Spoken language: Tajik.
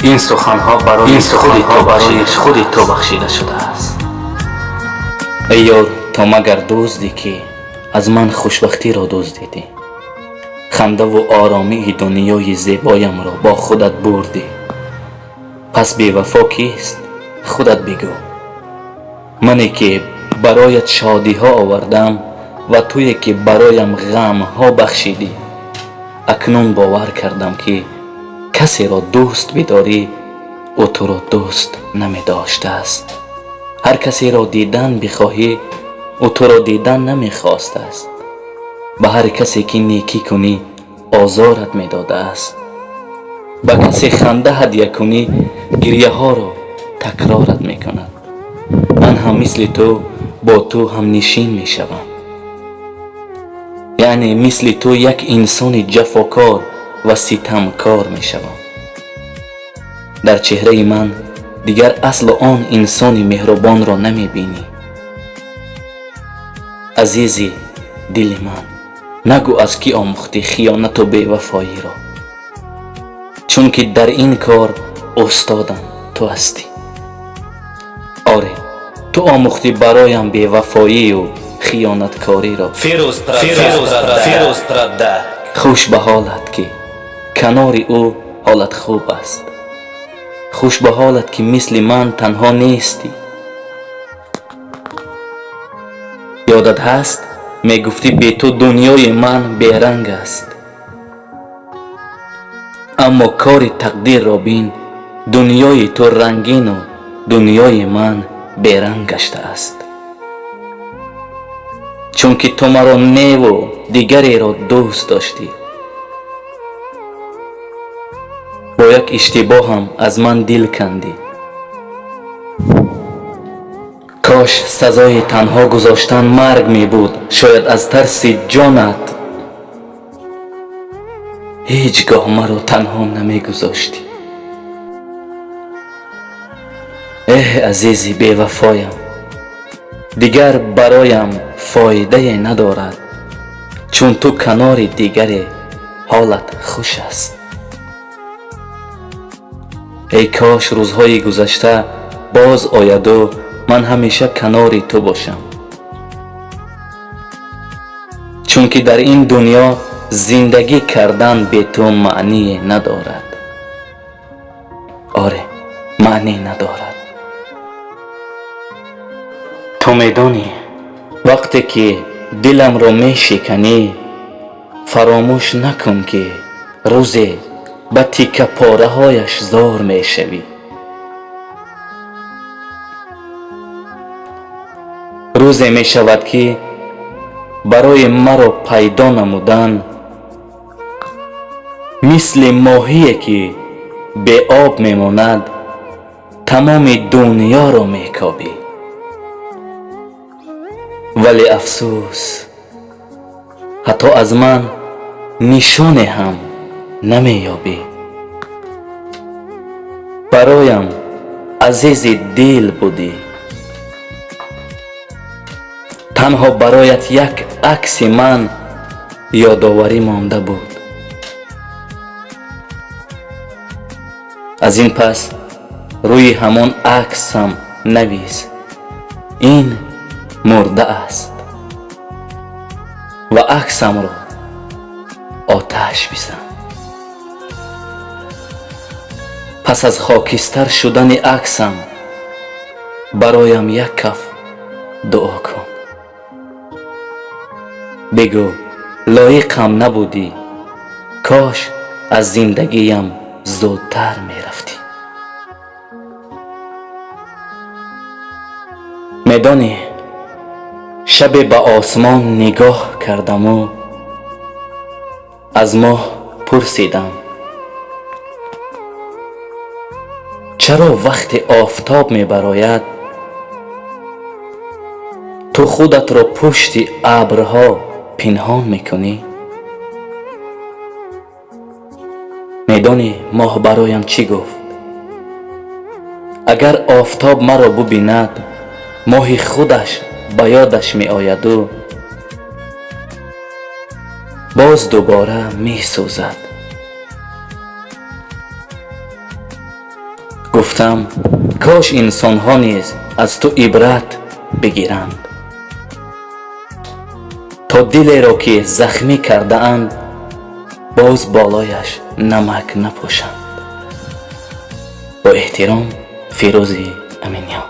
Ин суханҳо барои худи ту бахшида шудааст. Эй ёр, ту магар дузде, ки аз ман хушбахтиро дуздидӣ, хандаву оромии дунёи зебоямро бо худат бурдӣ. Пас бевафо кист? Худат бигӯ. Мане ки бароят шодиҳо овардам ва туе ки бароям ғамҳо бахшидӣ. Акнун бовар кардам, ки касеро дӯст бидорӣ, ӯ туро дӯст намедоштааст. Ҳар касеро дидан бихоҳӣ, ӯ туро дидан намехостааст. Ба ҳар касе ки некӣ кунӣ, озорат медодааст. Ба касе ханда ҳадя кунӣ, гирьяҳоро такрорат мекунад. Ман ҳам мисли ту бо ту ҳамнишин мешавам, яъне мисли ту як инсони ҷафокор ва ситамкор мешавам. Дар чеҳраи ман дигар асло он инсони меҳрубонро намебинӣ. Азизи дили ман, нагӯ, аз кӣ омӯхтӣ хиёнату бевафоиро, чунки дар ин кор устодам ту ҳастӣ. Оре, ту омӯхтӣ бароям бевафоию хиёнаткориро. Фирӯз Продакт. Хуш ба ҳолат, ки канори ӯ ҳолат хуб аст. Хуш ба ҳолат, ки мисли ман танҳо нестӣ. Ёдат ҳаст, мегуфтӣ, бе ту дунёи ман беранг аст? Аммо кори тақдирро бин, дунёи ту рангину дунёи ман беранг гаштааст, чунки ту маро неву дигареро дӯст доштӣ. Бо як иштибоҳам аз ман дил кандӣ. Кош сазои танҳо гузоштан марг мебуд, шояд аз тарси ҷонат ҳеҷ гоҳ маро танҳо намегузоштӣ. Эҳ, азизи бевафоям, дигар бароям фоидае надорад, чун ту канори дигаре ҳолат хуш аст. Эй кош рӯзҳои гузашта боз ояду ман ҳамеша канори ту бошам, чунки дар ин дунё зиндагӣ кардан бе ту маъние надорад. Оре, маънӣ надорад. Ту медонӣ, вақте ки диламро мешиканӣ, фаромӯш накун, ки рӯзе ба тикапораҳояш зор мешавӣ. Рӯзе мешавад, ки барои маро пайдо намудан мисли моҳие, ки беоб мемонад, тамоми дунёро мекобӣ. Вале афсӯс, ҳатто аз ман нишоне ҳам намеёбӣ. Бароям азизи дил будӣ. Танҳо бароят як акси ман ёдоварӣ монда буд. Аз ин пас рӯи ҳамон аксам навис: «Ин мурда аст», ва аксамро оташ бизан. Пас аз хокистар шудани аксам бароям як каф дуо кун. Бигӯ: «Лоиқам набудӣ, кош аз зиндагиям зудтар мерафтӣ». Медонӣ, шабе ба осмон нигоҳ кардаму аз моҳ пурсидам: чаро вақте офтоб мебарояд, ту худатро пушти абрҳо пинҳон мекунӣ? Медонӣ, моҳ бароям чӣ гуфт? Агар офтоб маро бубинад, моҳи худаш ба ёдаш меояду боз дубора месӯзад. Гуфтам, кош инсонҳо низ аз ту ибрат бигиранд, то дилеро, ки захмӣ кардаанд, боз болояш намак напошанд. Бо эҳтиром, Фирӯзи Аминиён.